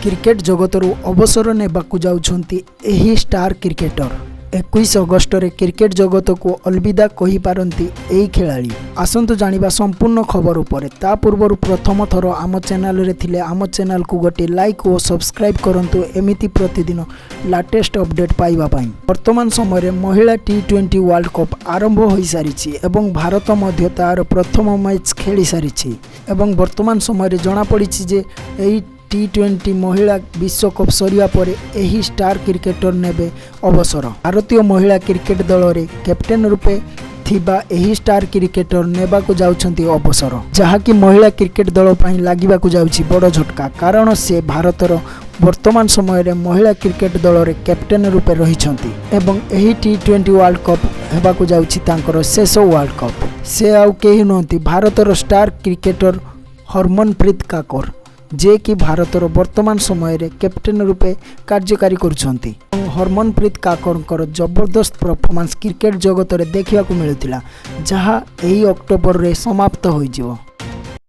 Cricket ଜଗତରୁ ଅବସର ନେବାକୁ ଯାଉଛନ୍ତି ଏହି ଷ୍ଟାର କ୍ରିକେଟର। 21 ଅଗଷ୍ଟରେ କ୍ରିକେଟ ଜଗତକୁ ଅଲବିଦା କହିପାରନ୍ତି ଏହି ଖେଳାଳି। ଆସନ୍ତୁ ଜାଣିବା ସମ୍ପୂର୍ଣ୍ଣ ଖବର ଉପରେ। ତା ପୂର୍ବରୁ ପ୍ରଥମ ଥର ଆମ ଚ୍ୟାନେଲରେ ଥିଲେ ଆମ ଚ୍ୟାନେଲକୁ ଗୋଟିଏ ଲାଇକ୍ ଓ ସବସ୍କ୍ରାଇବ୍ କରନ୍ତୁ, ଏମିତି ପ୍ରତିଦିନ ଲାଟେଷ୍ଟ ଅପଡେଟ୍ ପାଇବା ପାଇଁ। ବର୍ତ୍ତମାନ ସମୟରେ ମହିଳା ଟି-20 ୱାର୍ଲଡ କପ୍ ଆରମ୍ଭ ହୋଇସାରିଛି ଏବଂ ଭାରତ ମଧ୍ୟ ତାର ପ୍ରଥମ ମ୍ୟାଚ୍ ଖେଳିସାରିଛି ଏବଂ ବର୍ତ୍ତମାନ ସମୟରେ ଜଣାପଡ଼ିଛି ଯେ ଏହି ଟି-20 ମହିଳା ବିଶ୍ୱକପ୍ ସରିବା ପରେ ଏହି ଷ୍ଟାର କ୍ରିକେଟର ନେବେ ଅବସର। ଭାରତୀୟ ମହିଳା କ୍ରିକେଟ ଦଳରେ କ୍ୟାପ୍ଟେନ୍ ରୂପେ ଥିବା ଏହି ଷ୍ଟାର କ୍ରିକେଟର ନେବାକୁ ଯାଉଛନ୍ତି ଅବସର, ଯାହାକି ମହିଳା କ୍ରିକେଟ ଦଳ ପାଇଁ ଲାଗିବାକୁ ଯାଉଛି ବଡ଼ ଝଟକା। କାରଣ ସେ ଭାରତର ବର୍ତ୍ତମାନ ସମୟରେ ମହିଳା କ୍ରିକେଟ ଦଳରେ କ୍ୟାପ୍ଟେନ୍ ରୂପେ ରହିଛନ୍ତି ଏବଂ ଏହି ଟି-20 ୱାର୍ଲଡ କପ୍ ହେବାକୁ ଯାଉଛି ତାଙ୍କର ଶେଷ ୱାର୍ଲଡ କପ୍। ସେ ଆଉ କେହି ନୁହନ୍ତି, ଭାରତର ଷ୍ଟାର କ୍ରିକେଟର ହରମନପ୍ରୀତ କାକର, ଯିଏକି ଭାରତର ବର୍ତ୍ତମାନ ସମୟରେ କ୍ୟାପ୍ଟେନ୍ ରୂପେ କାର୍ଯ୍ୟକାରୀ କରୁଛନ୍ତି ଏବଂ ହରମନପ୍ରୀତ କାକରଙ୍କର ଜବରଦସ୍ତ ପରଫର୍ମାନ୍ସ କ୍ରିକେଟ ଜଗତରେ ଦେଖିବାକୁ ମିଳୁଥିଲା, ଯାହା ଏହି ଅକ୍ଟୋବରରେ ସମାପ୍ତ ହୋଇଯିବ।